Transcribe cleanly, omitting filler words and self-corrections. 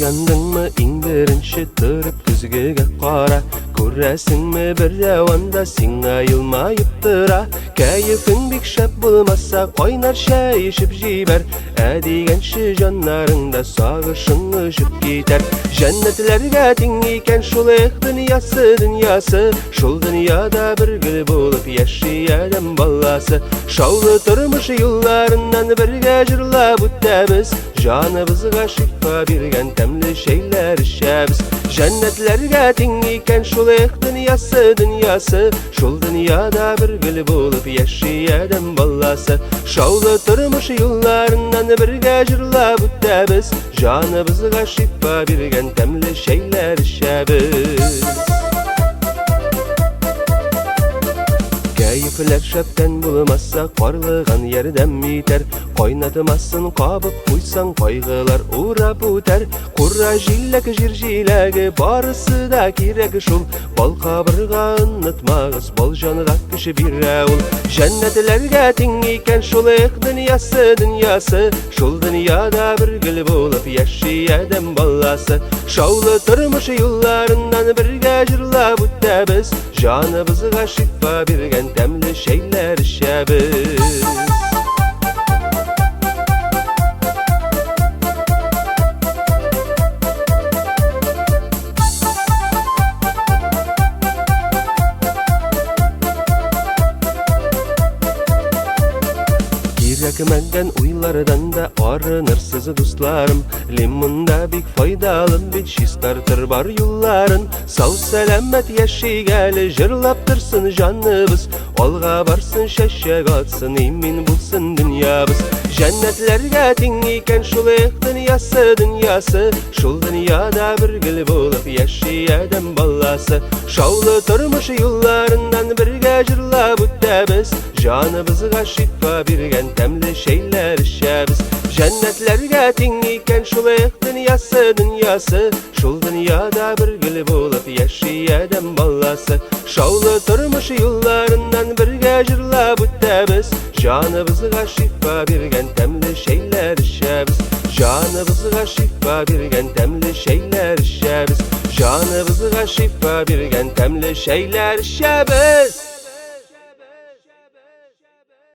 Уяндыңмы иң беренче торып көзгегә кара. Күрәсеңме берәү анда сиңа елмаеп тора. Кәефең бик шәп булмаса, кайнар чәй эчеп җибәр. Ә дигәнче җаннарыңда сагышың очып китәр. Җәннәтләргә тиң икән шул эх дөньясы, дөньясы. Шул дөньяда бер гөл булып яши адәм баласы. Шаулы тормыш юлларыннан бергә җырлап үтәбез. Җаныбызга шифа биргән тәмле чәйләр эчәбез. Җәннәтләргә тиң икән шул эх дөньясы, дөньясы. Шул дөньяда бер гөл булып яши адәм баласы. Шаулы тормыш юлларыннан бергә җырлап үтәбез. Җаныбызга шифа биргән тәмле чәйләр эчәбез. Кәефләр шәптән булмаса, карлыган ярдәм итәр. Кайнатмасын кабып куйсаң, кайгылар урап үтәр. Кура җиләк, җир җиләге, барысы да кирәк шул. Бал кабырга онытмагыз, бал җанга көч бирә ул. Җәннәтләргә тиң икән шул эх дөньясы, дөньясы. Шул дөньяда бер гөл булып яши адәм баласы. Шаулы тормыш юлларыннан бергә җырлап үтәбез. Җаныбызга шифа биргән тәмле чәйләр эчәбез. Кирәкмәгән уйлардан да арынырсыз, дусларым. Лимон да бик файдалы бит, чистартыр бар юлларын. Сау сәламәт яшик әле, җырлап торсын җаныбыз. Алга барсын, чәчәк атсын, имин булсын дөньябыз. Җәннәтләргә тиң икән шул эх дөньясы, дөньясы. Шул дөньяда бер гөл булып яши адәм баласы. Шаулы тормыш юлларыннан бергә җырлап үтәбез. Җаныбызга шифа биргән тәмле чәйләр эчәбез. Җәннәтләргә тиң икән шул эх дөньясы, дөньясы. Шул дөньяда бер гөл булып яши адәм баласы. Шаулы тормыш юлларыннан бергә җырлап үтәбез. Җаныбызга шифа биргән тәмле чәйләр эчәбез. Җаныбызга шифа биргән тәмле чәйләр эчәбез. Җаныбызга шифа биргән тәмле чәйләр эчәбез.